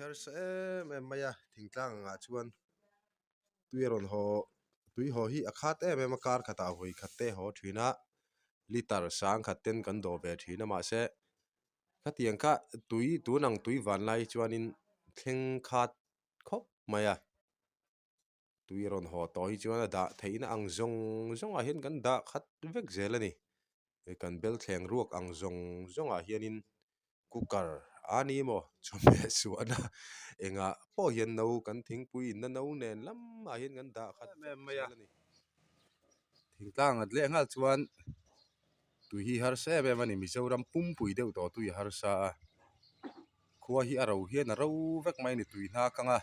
harsa em em mai a thingtlang angah chuan tui a rawn haw tui haw hi a khat em em a kar khatah vawi khat te a haw thin a liter sang khat ten kan dawh ve thin a mahse khatiang kha tui tun ang tui van lai hi chuanin thleng khat khawp mai a. Tui a rawn haw tawh hi chuan a dah theihna ang zawng zawngah hian kan dah khat vek zel a ni. Hei kan bel thleng ruak ang zawng zawngah hianin cooker a ni maw chawhmeh suahna engah pawh hian no kan thingpui inna no nen lamah hian kan dah khat vek zel a ni. Thingtlang at leh nghal chuan tui hi harsa em em a ni Mizoram pumpui deuh tawh tui a harsa a khua hi a ro hian a ro vek mai a ni tui hna kang a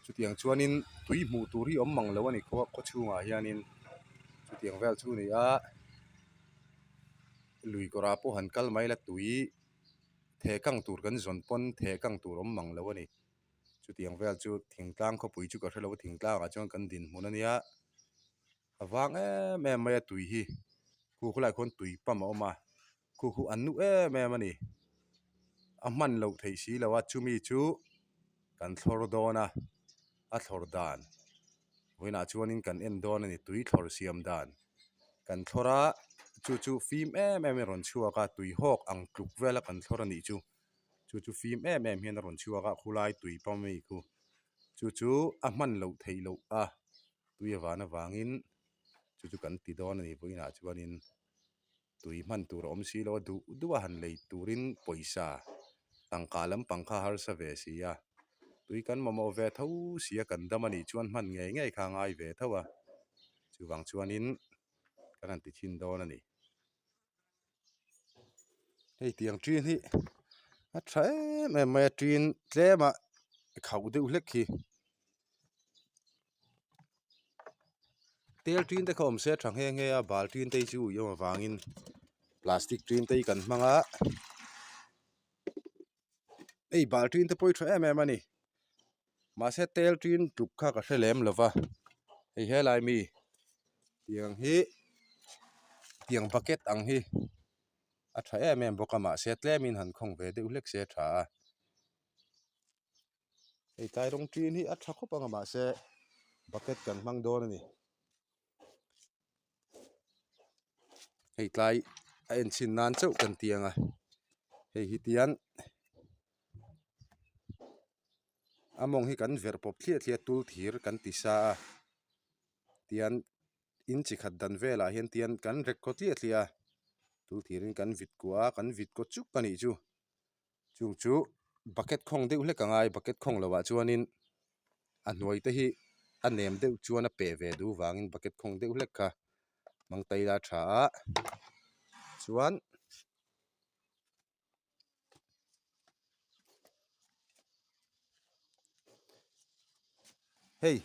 chutiang chuanin tui hmuh tur hi awm mang lo a ni khua khaw chhungah hianin chutiang vel chu a ni a lui kawrah pawh han kal mai la tui theh kang tur kan zawn pawn theh kang tur awm mang lo a ni chutiang vel chu thingtlang khawpui chu ka hrelo a thingtlangah chuan kan dinhmun a nia. A vang em em mai a tui hi khu khawlaiah khuan tui pump a awm a khu khu an nu em em a ni a hman loh theih si lo a chumi chu kan thlawr dawn a a thlawr dan vawiinah chuanin kan en dawn a ni tui thlawr siam dan kan thlawr a chu chu fim em em in a rawn chhuak a tui hawk ang tluk vel a kan thlawr a nih chu chu chu fim em em hian a rawn chhuak a khulai tui pump a mi khu chu chu a hman loh theih loh a. Tui a van avangin chu chu kan ti dawn a ni vawiinah chuanin tui hman tur a awm si lo a duh duh a han lei turin pawisa tangka lampang kha harsa ve si a tui kan mamawh ve tho si a kan dam a nih chuan hman ngei ngei kha a ngai ve tho a chuvang chuanin kan han ti thin dawn a ni. Hei tiang ṭin hi a ṭha em em mai a ṭin tlem a khauh deuh hlek hi tel ṭin te kha awm se a ṭha nghe nghe a bal ṭin te hi chu ui awm avangin plastic ṭin te hi kan hmang a hei bal ṭin te pawh hi ṭha em em a ni mahse tel ṭin tluk kha ka hre lem lo va hei helai mi tiang hi tiang bucket ang hi a tha em em bawk a mahse tlemin han khawng ve deuh hlek se a tha a hei tlai rawng ṭin hi a tha khawp ang a mahse bucket kan hmang dawn a ni hei tlai a en chhin nan chauh kan ti ang a hei hi tian. A mawng hi kan verh pawp thliah thliah a tul thir kan ti sa a tian in chi khat dan velah hian tian kan rek kaw tliah tliah a tul thirin kan vit kuah a kan vit kaw chuk a nih chu chung chu bucket khawng deuh hlek a ngai bucket khawng loh ah chuanin a hnuai te hi a nem deuh chuan a peh ve duh vangin bucket khawng deuh hlek kha hmang ta ila a tha a chuan. Hei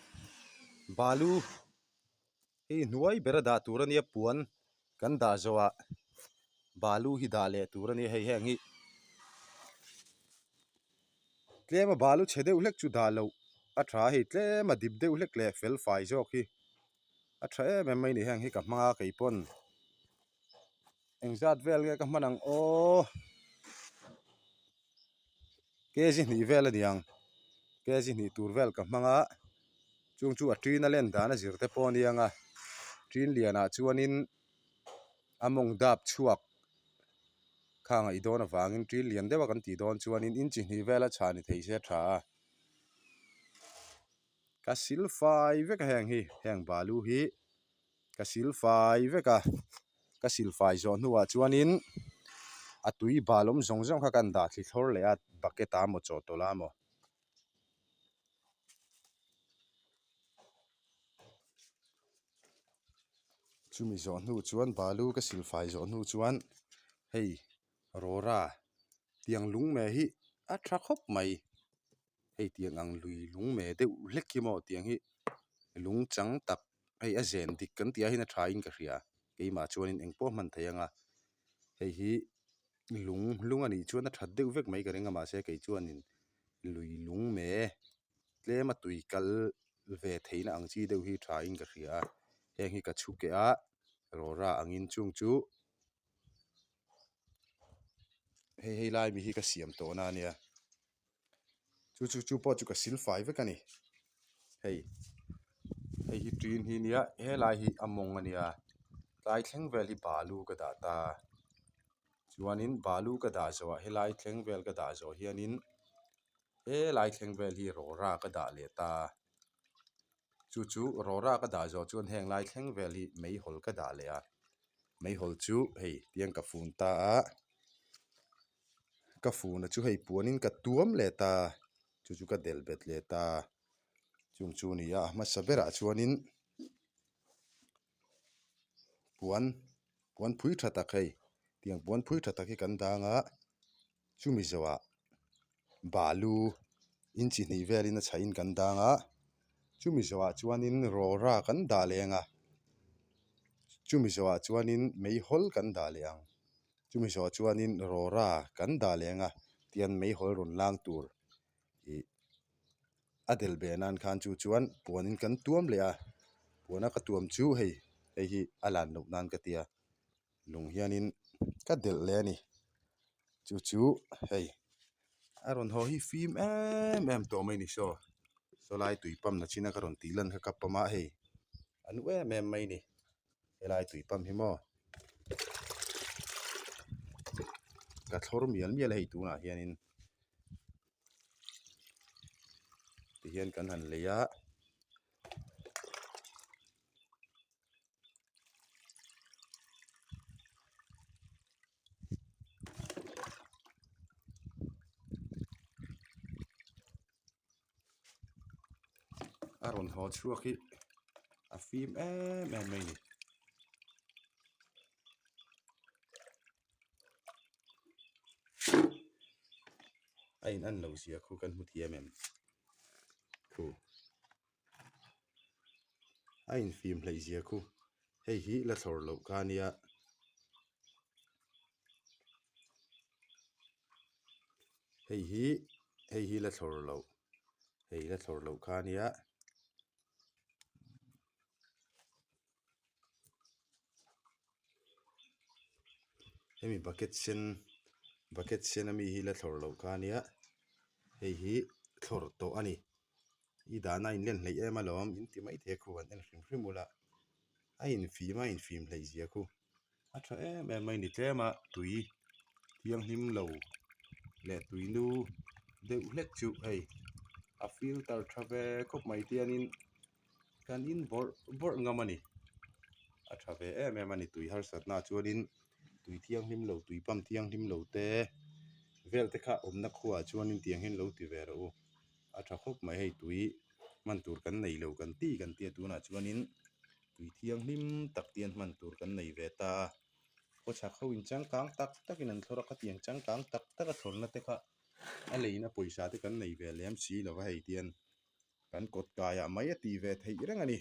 balu hei hnuai bera dah tur a nia puan kan dah zawhah balu hi dah leh tur a nia hei heng hi tlema balu chhe deuh hlek chu dah loh a tha a hei tlema dip deuh hlek leh fel fai zawk hi a tha em em mai a ni heng hi ka hmang a keipawn. Engzat vel nge ka hman ang aw kg hnih vel a ni ang kg hnih tur vel ka hmang a chung chu a ṭin a len dan a zir te pawh a ni ang a ṭin lianah chuanin a mawng dap chhuak kha ngaih dawn avangin ṭin lian deuh a kan tih dawn chuanin inchi hnih vel a chhah ni thei se a ṭha a ka sil fai vek a heng hi heng balu hi. Ka sil fai vek a, ka sil fai zawh hnuah chuanin a tui bal awm zawng zawng kha kan dah thli thlawr leh a bucket ah emaw chawhtawlh ah emaw. Chumi zawh hnu chuan balu ka sil fai zawh hnu chuan hei rawra tiang lung me hi a tha khawp mai. Hei tiang ang lui lung me deuh hlek hi maw tiang hi lung chang tak hei a zen dik kan tih ah hian a tha in ka hria keimah chuanin eng pawh a hman thei ang a hei hi lung lung a nih chuan a that deuh vek mai ka ring a mahse kei chuanin lui lung me tlem a tui kal ve theihna ang chi deuh hi tha in ka hria a heng hi ka chhu keh a rawra angin chung chu hei hei lai mi hi ka siam tawhna a nia. Chu chu chu pawh chu ka sil fai vek a ni. Hei hei hi ṭin hi nia helai hi a mawng a nia tlai thleng vel hi balu ka dah ta chuanin balu ka dah zawhah helai thleng vel ka dah zawh hianin helai thleng vel hi rawra ka dah leh ta chu chu rawra ka dah zawh chuan heng lai thleng vel hi meihawl ka dah leh a meihawl chu hei tiang ka fun ta a. Ka funa chu hei puanin ka tuam leh ta, chu chu ka del bet leh ta. Chung chu a ni a, a hmasa berah chuanin puan puan phui tha tak hei tiang puan phui tha tak hi kan dang a, chumi zawhah balu inchi hnih velin a chhahin kan dang a, chumi zawhah chuanin rawra kan dah leh ang a, chumi zawhah chuanin meihawl kan dah leh ang. Chumi zawh chuanin rawra kan dah leh ang a, tian meihawl rawn lang tur ih a del ve nan khan chu chuan puanin kan tuam leh a, puana ka tuam chu hei hei hi a lan loh nan ka tia lung hianin ka delh leh a ni chu chu hei a rawn haw hi fim em em tawh mai ni saw saw lai tui pump na chin a ka rawn tih lan kha ka pump a hei a nu em em mai ni. Helai tui pump hi maw ka thlawr mial mial a hei tunah hianin tihian kan han lei a. A rawn haw chhuak hi a fim em em mai a ni. A in an loh zia khu kan hmu thiam em khu a in fim hleih zia khu hei hi la thlawr loh kha a nia. Hei hi hei hi la thlawr loh hei la thlawr loh kha ania hemi bucket sen bucket sen ami hi la thlawr loh kha ania hei hi thlawr tawh a ni i dahna a inlen hleih em alawm in ti maithei a khu han en hrim hrim ula a infim a infim hleih zia khu. A tha em em mai ni tlem a tui thianghlim lo leh tui nu deuh hlek chu hei a filter tha ve khawp mai tiangin kan in bawrh bawrh ngam a ni a tha ve em em a ni tui harsatna ah chuanin tui thianghlim lo tui pump thianghlim lo te vel te kha awmna khuaah chuanin tiang hian lo ti ve rawh u a tha khawp mai hei tui hman tur kan nei lo kan ti kan tia tunah chuanin. Tui thianghlim tak te hian hman tur kan nei ve ta a, khawchhak ho in changkang tak tak in an thlawr a, khatiang changkang tak tak a thlawrna te kha a leina pawisa te kan nei ve lem si lo va hei tian kan kawt kaiah mai a tih ve theih reng a ni,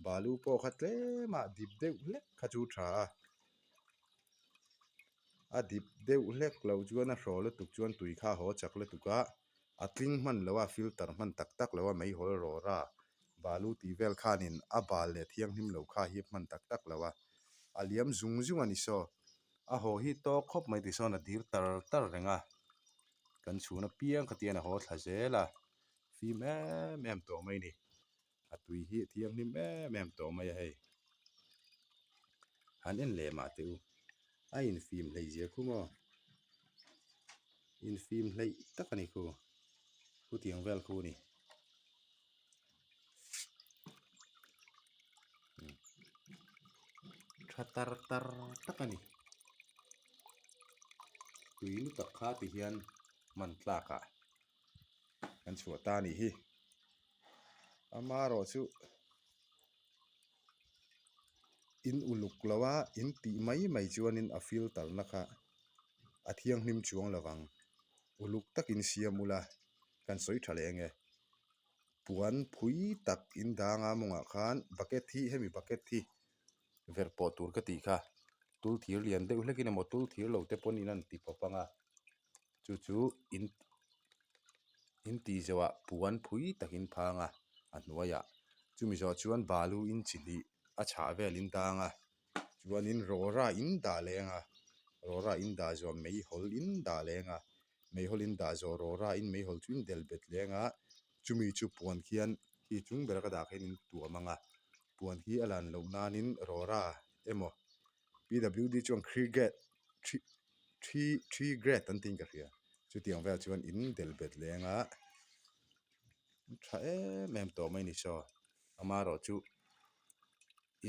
balu pawh kha tlem ah dip deuh hlek kha chu tha a, a dip deuh hlek loh chuan a hraw lutuk chuan tui kha a haw chak lutuk a, a tling hman lo a filter hman tak tak lo a meihawl rawra. Balu tih vel khanin a bal leh thianghlim lo kha hi hman tak tak lo a, a liam zung zung a ni saw. A haw hi tawk khawp mai ti sawn a dir tar tar reng a, kan chhun apiang kha tian a haw thla zel a, fim em em tawh mai a ni. A tui hi a thianghlim em em tawh mai a hei. Han en leh mah teh u, a infim hleih zia khu maw? Infim hleih tak a ni khu, khutiang vel khu a ni. Tha tar tar tak a ni tui lutak kha ti hian hman tlak ah kan chhuah ta a nih hi amaherawh chu in uluk lo a in tih mai mai chuanin a filter na kha a thianghlim chuang lo vang uluk takin siam ula kan sawi tha leh ang e. Puan phui tak in danga mawngah khan bucket hi hemi bucket hi verh pawh tur ka tih kha tul thir lian deuh hlekin emaw tul thir lo te pawn in an ti pawp ang a chu chu in in tih zawhah puan phui takin phang a a hnuaiah chumi zawh chuan balu in chi hnih a chhah vel in dang a chuanin rawra in dah leng a rawra in dah zawh meihawl in dah leng a. Meihawl in dah zawh rawh ra in meihawl chu in del bet leng a, chumi chu puan khian khi chung bera ka dah kha in in tuam ang a, puan khi a lan loh nanin rawra emaw PWD chuan cricket thi thi grade an tiin ka hria chutiang vel chuan in del bet leng a tha em em tawh mai ni saw amaherawh chu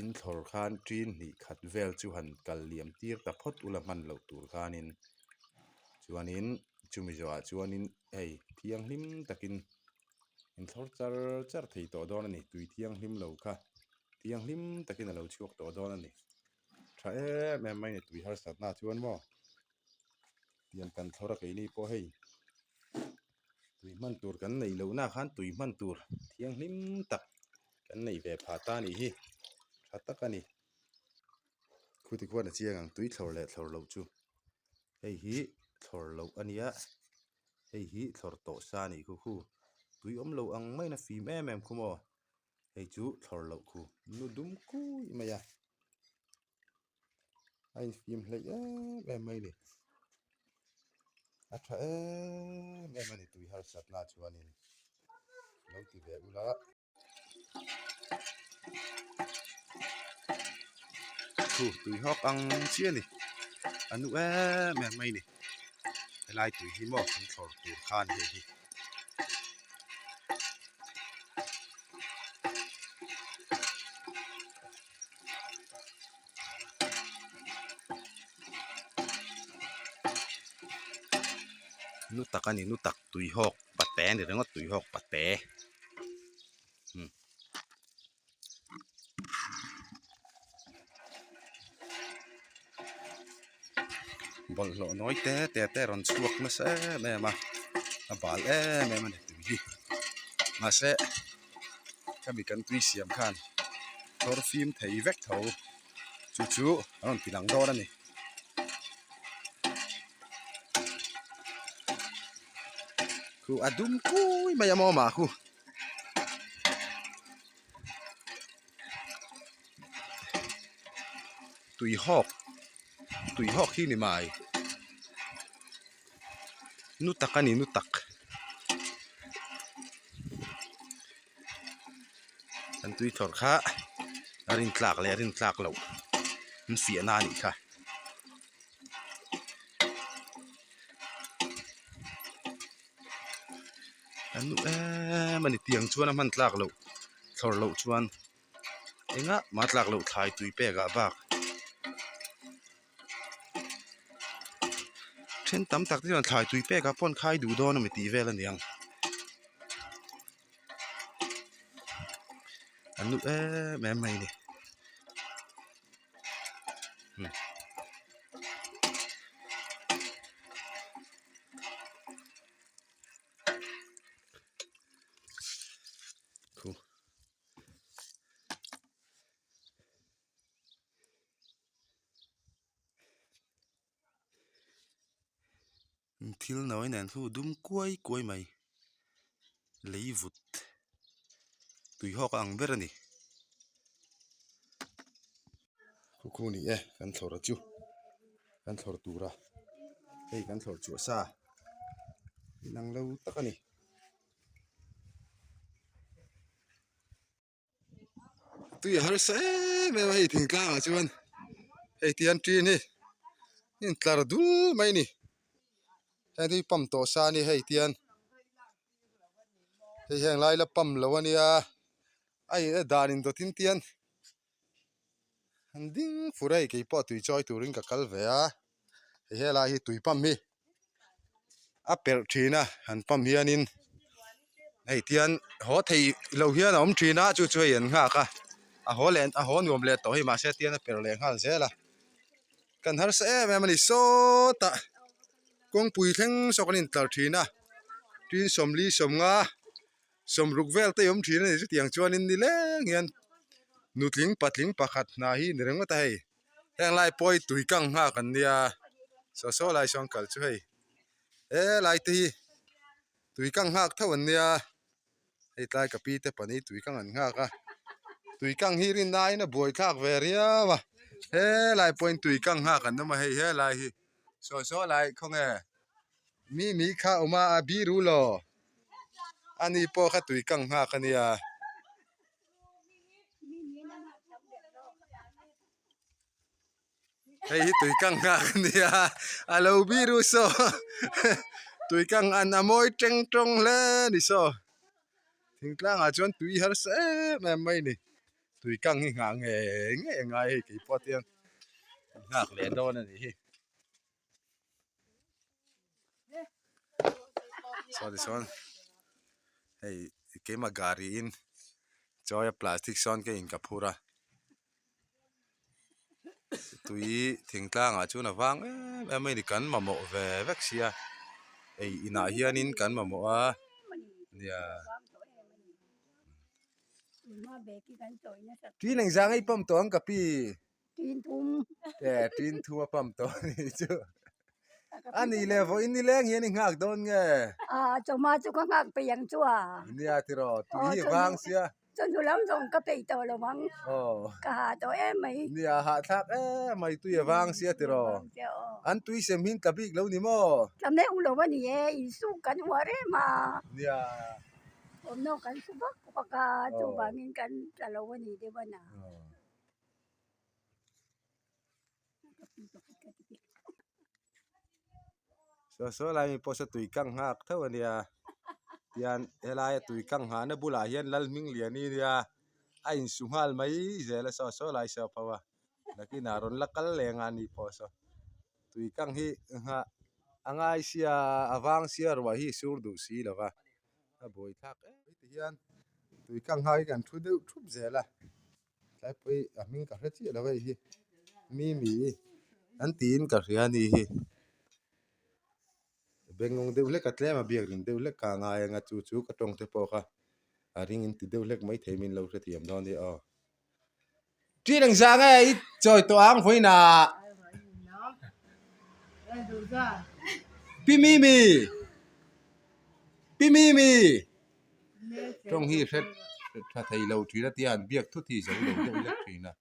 in thlawr khan tin hnih khat vel chu han kal liam tir ta phawt ula hman loh tur khanin chuanin chumi zawhah chuanin hei thianghlim takin in thlawr char char thei tawh dawn a ni tui thianghlim lo kha thianghlim takin a lo chhuak tawh dawn a ni. Tha em em mai ni tui harsatna chuan maw tiang kan thlawr a keini pawh hei tui hman tur kan neih loh na khan tui hman tur thianghlim tak kan neih ve phah ta a nih hi tha tak a ni khuti khuan a chiang ang tui thlawr leh thlawr loh chu hei hi thlawr loh a nia hei hi thlawr tawh sa a nih khu khu tui awm lo ang maiin a fim em em khu maw. Hei chu thlawr loh khu nu dum kui mai a, a infim hleih em em mai a ni. A tha em em a ni tui harsatna chuanin lo ti ve ula. Khu tui hawk ang chi a ni, a nu em em mai a ni. Helai tui hi maw kan thlawr tur khan hei hi. Nu tak a ni nu tak tui hawk pate a ni ringawt tui hawk pate umm. Bawlhhlawh nawi te te te a rawn chhuak nasa em em a a bal em em a ni tui hi mahse khami kan tui siam khan thawr fim thei vek tho chu chu a rawn ti lang dawn a ni. Khu a dum kui mai a maw mah khu. Tui hawk tui hawk hi ni mai nu tak a ni nu tak an tui thlawr kha a rin tlak leh a rin tlak loh an fiahna a nih kha. A nu em a ni tiang chuan a hman tlak loh thlawr loh chuan engah mah tlak loh thlai tui pek ah bak then tam tak te chuan thlai tui pek ah pawh an khai duh dawn a mi tih vel a niang a nu em em mai a ni. Khu. Thil nawi nen thu dum kuai kuai mai lei vut tui hawk a ang ber a ni. Khu khu ni e kan thlawr a chu kan thlawr tur a hei kan thlawr chhuah sa inang lo tak a ni. Tui a harsa em em a hei thingtlang ah chuan hei tian ṭin hi in tlar dul mai a ni heng te hi pump tawh sa a ni hei tian hei heng lai la pump lo a nia a in dan indawt in tian an ding fur a hei keipawh tui chawi turin ka kal ve a hei helai hi tui pump hi a perh thin a han pump hianin hei tian haw thei lo hian a awm thin a chu chu hei an nghak a a haw leh a haw nuam leh tawh hei mahse tian a perh leh nghal zel a kan harsa em em a ni sawtah kawngpui thleng saw kan intlar thin a tin sawmli sawmnga sawmruk vel te awm thin a ni chutiang chuanin nileng hian nutling patling pakhat hna hi ni ringawt a hei heng lai pawh hi tui kang nghak an nia saw saw lai sawn kal chu hei helai te hi tui kang nghak tho an nia hei tlai ka pi te pahnih tui kang an nghak a tui kang hi rin aiin a buai thlak ve riau a helai pawhin tui kang nghak an awm a hei helai hi saw saw lai khawnge. Mimi kha awm a, a biru law. Ani pawh kha tui kang nghak a nia. Hei hi tui kang nghak a nia, a lo biru saw. Tui kang an a mawi teng tawng hle a ni saw. Thingtlangah chuan tui harsa em em mai a ni. Tui kang hi nghah ngei ngei a ngai hei keipawh te hian nghak leh dawn a nih hi. Saw tichuan hei keimah gari in chawi a plastic sawn ka in ka phur a tui thingtlang ah chuan a vang em em mai a ni kan mamawh ve vek sia ei inah hianin kan mamawh a nia. Tin engzah nge i pump tawh ang ka pi? Tin thum. E tin thum a pump tawh a nih chu. A nih leh vawiin ni leng hian i nghak dawn nge? A chawhma chu ka nghak peih ang chu a. Nia tiraw tui hi vang sia. Chawhnu lam zawng ka peih tawh lo ang. Ka hah tawh em mai. Nia hahthlak em mai tui a vang sia tiraw. An tui sem hi tla bik lo ni maw? Tla meuh lo a ni e, insuk kan uar em a. Nia. Awmnaw kan su vak vak a, chuvangin kan tla lo a ni deuh a na. Saw saw lai mi pawh saw tui kang nghak tho a nia tian helaia tui kang nghahna bulah hian Lalhmingliani a nia a insu nghal mai zel a saw saw lai saw pho a nakinah rawn la kal leng a ni pawh saw tui kang hi nghah a ngai sia a vang sia ruah hi sur duh si lo va a buai thlak em mai ti hian tui kang nghak hi kan thu deuh thup zel a. Tlaipui a hming ka hre chiah lo hei hi Mimi an tiin ka hria a ni hi bengngawng deuh hlek a tlem a biak ring deuh hlek kha a ngai ang a chu chu ka tawng te pawh kha a ring in ti deuh hlek maithei min lo hrethiam dawn a nia aw. Ṭin ang zah nge i chawi tawh ang vawiinah Pi Mimi Pi Mimi. Tawng hi hre tha thei lo thin a tia an biak thut hi zo lo deuh lek thin a.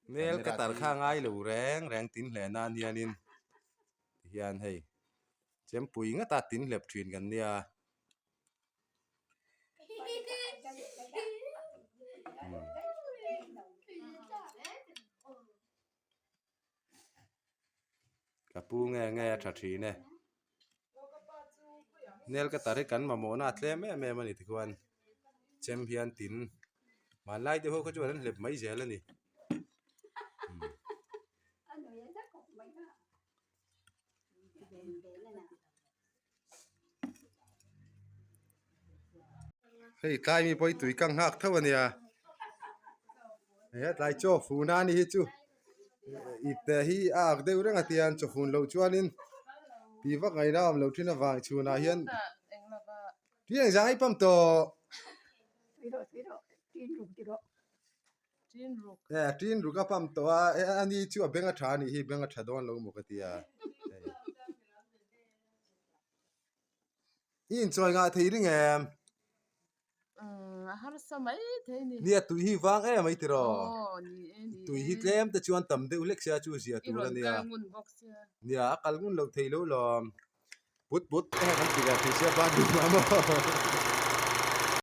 Hmel ka tar kha ngai lo reng reng tin hle nan hianin tihian hei chempui ngata tin hlep thin kan nia. Ka pu nge nge a tha thin e. Nel ka tar hi kan mamawhna a tlem em em a ni tikhuan chem hian tin hmanlai te ho kha chuan an hlep mai zel a ni. Hei tlai mi pawh hi tui kang nghak tho a nia he tlai chaw fun a ni hi chu ipte hi a ak deuh reng a tiang chaw fun loh chuanin tih vak ngaihna a awm loh thin avang chhunah hian tui engzah nge i pump tawh e tin ruk a pump tawh a ani chu a beng a tha a nih hi beng a tha dawn lo maw ka ti a. I inchawi ngah thei ring em? Umm a harsa mai thei ni. Nia tui hi vang em mai tiraw? Aw ni e ni e. Tui hi tlem te chuan tam deuh hlek sia chu zia tur a nia. I rawn kal ngun bawk sia. Nia a kal ngun loh thei lo lawm. Put put te kha kan ti ve thei sia bathroom ah maw.